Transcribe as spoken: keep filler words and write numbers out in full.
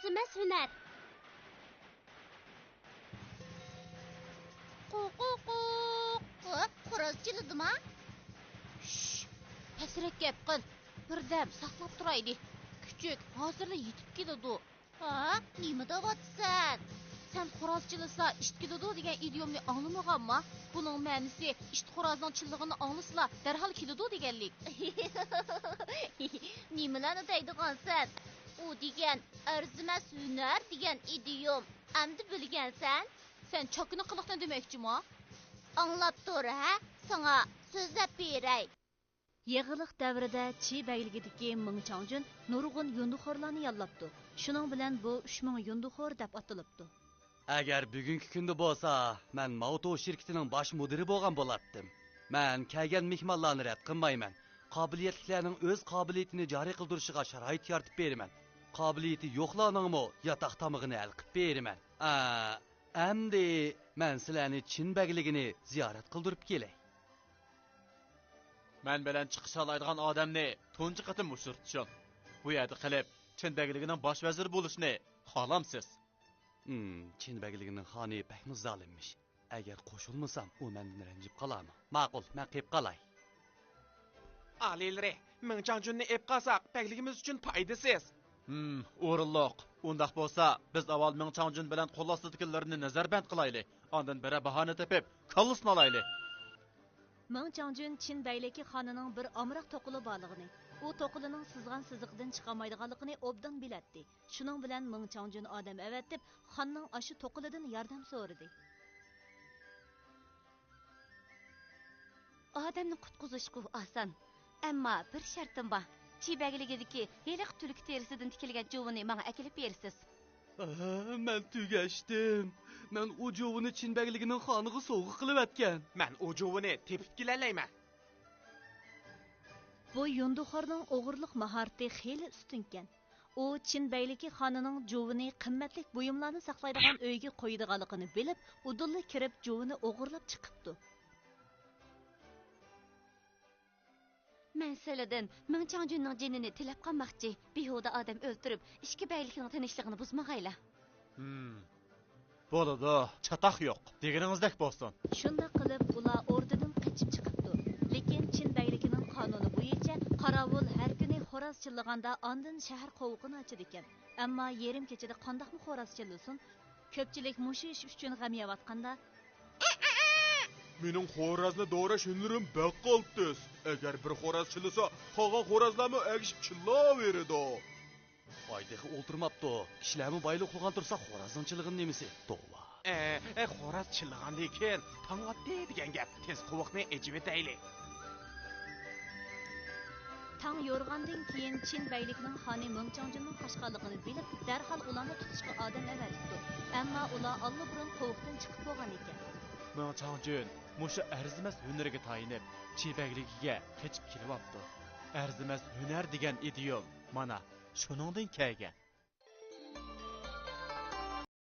ئەرزىمەس ھۈنەر. قۇقۇقۇق. خوراز چىللىدىما؟ شش، پەسرەك گەپ قىل. بىردەم ساقلاپ تۇرايلى. كۈچۈك ھازىرلا يېتىپ كېلىدۇ. ھا؟ نېمە دەۋاتىسەن؟ سەن خوراز چىللىسا ئىت كېلىدۇ دېگەن ئىدىيومنى ئاڭلىمىغانما؟ بۇنىڭ مەنىسى ئىت خورازنىڭ چىللىغىنىنى ئاڭلىسىلا دەرھال كېلىدۇ دېگەنلىك. نېمىلەرنى دەيدىغانسەن؟ ئۇ دېگەن ئەرزىمەس ھۈنەر دېگەن ئىدىيوم. ئەمدى بىلگەنسەن؟ سەن چاكىنا قىلىقنى دېمەكچىما؟ ئاڭلاپ تۇر ھە، ساڭا سۆزلەپ بېرەي. يېغىلىق دەۋرىدە چى بەگلىكىدىكى مېڭ چاڭجۈن نۇرغۇن يۇندىخورلارنى ياللاپتۇ. شۇنىڭ بىلەن بۇ ئۈچ مىڭ يۇندىخور دەپ ئاتىلىپتۇ. ئەگەر بۈگۈنكى كۈندە بولسا، مەن ماۋتو شىركىتىنىڭ باش مۇدىرى بولغان بولاتتىم. مەن كەلگەن مېھمانلارنى رەت قىلمايمەن. قابىلىيەتلىكلەرنىڭ ئۆز قابىلىيىتىنى جارى قىلدۇرۇشىغا شارائىت يارىتىپ بېرىمەن. قابىلىيىتى يوقلارنىڭمۇ ياتاق تامىقىنى ھەل قىلىپ بېرىمەن. ئا، ئەمدى مەن سىلەرنى چىن بەگلىكىنى زىيارەت قىلدۇرۇپ كېلەي. مەن بىلەن چىقىشالايدىغان ئادەمنى تۇنجى قېتىم ئۇچرىتىشىڭ. بۇ يەردە قېلىپ، چىن بەگلىكىنىڭ باش ۋەزىرى بولۇشنى خالامسىز؟ ھىم، چىن بەگلىكنىڭ خانى بەكمۇ زالىممىش. ئەگەر قوشۇلمىسام، ئۇ مەندىن رەنجىپ قالارمۇ؟ ماقۇل، مەن قېلىپ قالاي. ئالىيلىرى، مېڭ چاڭجۈننى ئېلىپ قالساق، بەگلىكىمىز ئۈچۈن پايدىسىز. ھىم، ئورۇنلۇق. ئۇنداق بولسا، بىز ئاۋۋال مېڭ چاڭجۈن بىلەن قول ئاستىدىكىلىرىنى نەزەربەند قىلايلى. ئاندىن بىرەر باھانە تېپىپ، كاللىسىنى ئالايلى. مېڭ چاڭجۈن چىن بەگلىكى خانىنىڭ بىر ئامراق توقىلى بارلىقىنى، ئۇ توقىلىنىڭ سىزغان سىزىقىدىن چىقالمايدىغانلىقىنى ئوبدان بىلەتتى. شۇنىڭ بىلەن مېڭ چاڭجۈن ئادەم ئەۋەتىپ، خاننىڭ ئاشۇ توقىلىدىن ياردەم سورىدى. ئادەمنى قۇتقۇزۇشقۇ ئاسان. ئەمما بىر شەرتىم بار. چى بەگلىكىدىكى ھېلىقى تۈلكە تېرىسىدىن تىكىلگەن جۇۋىنى ماڭا ئەكېلىپ بېرىسىز. ئا، مەن تۈگەشتىم. مەن ئۇ جۇۋىنى چىن بەگلىكىنىڭ خانىغا سوۋغا قىلىۋەتكەن. مەن ئۇ جۇۋىنى تېپىپ كېلەلەيمەن. بۇ يۇندىخورنىڭ ئوغرىلىق ماھارىتى خېلى ئۈستۈنكەن. ئۇ چىن بەگلىكى خانىنىڭ جۇۋىنى قىممەتلىك بۇيۇملارنى ساقلايدىغان ئۆيگە قويىدىغانلىقىنى بىلىپ، ئۇدۇللا كىرىپ جۇۋىنى ئوغرىلاپ چىقىپتۇ. مەن سىلىدىن مېڭ چاڭجۈننىڭ جېنىنى تىلەپ قالماقچى. بىھۇدە ئادەم ئۆلتۈرۈپ، ئىككى بەگلىكنىڭ تىنچلىقىنى بۇزمىغايلا. ھىم. بولىدۇ، چاتاق يوق. دېگىنىڭىزدەك بولسۇن. شۇنداق قىلىپ، ئۇلار ئوردىدىن قېچىپ چىقىپتۇ. لېكىن چىن بەگلىكىنىڭ قانۇنى بويىچە، قاراۋۇل ھەر كۈنى خوراز چىللىغاندا، ئاندىن شەھەر قوۋۇقىنى ئاچىدىكەن. ئەمما يېرىم كېچىدە قانداقمۇ خوراز چىللىسۇن؟ كۆپچىلىك مۇشۇ ئىش ئۈچۈن غەم يەۋاتقاندا، مېنىڭ خورازنى دوراش ھۈنىرىم بەك قالتىس. ئەگەر بىر خوراز چىللىسا، قالغان خورازلارمۇ ئەگىشىپ چىللاۋېرىدۇ. ۋاي، تېخى ئولتۇرماپتۇ. كىشىلەرمۇ بايىلى ئۇخلىغان تۇرسا، خورازنىڭ چىللىغىنى نېمىسى؟ توۋا. ئە، ئە، خوراز چىللىغاندىن كېيىن تاڭ ئاتتى دېگەن گەپ. تېز قوۋۇقنى ئېچىۋېتەيلى. تاڭ يورۇغاندىن كېيىن چىن بەگلىكنىڭ خانى مېڭ چاڭجۈننىڭ قاچقانلىقىنى بىلىپ، دەرھال ئۇلارنى تۇتۇشقا ئادەم ئەۋەتىپتۇ. ئەمما ئۇلار ئاللىبۇرۇن قوۋۇقتىن چىقىپ بولغان ئىكەن. مېڭ چاڭجۈن مۇشۇ ئەرزىمەس ھۈنىرىگە تايىنىپ، چى بەگلىكىگە قېچىپ كېلىۋاپتۇ. ئەرزىمەس ھۈنەر دېگەن ئىدىيوم مانا شۇنىڭدىن كەلگەن.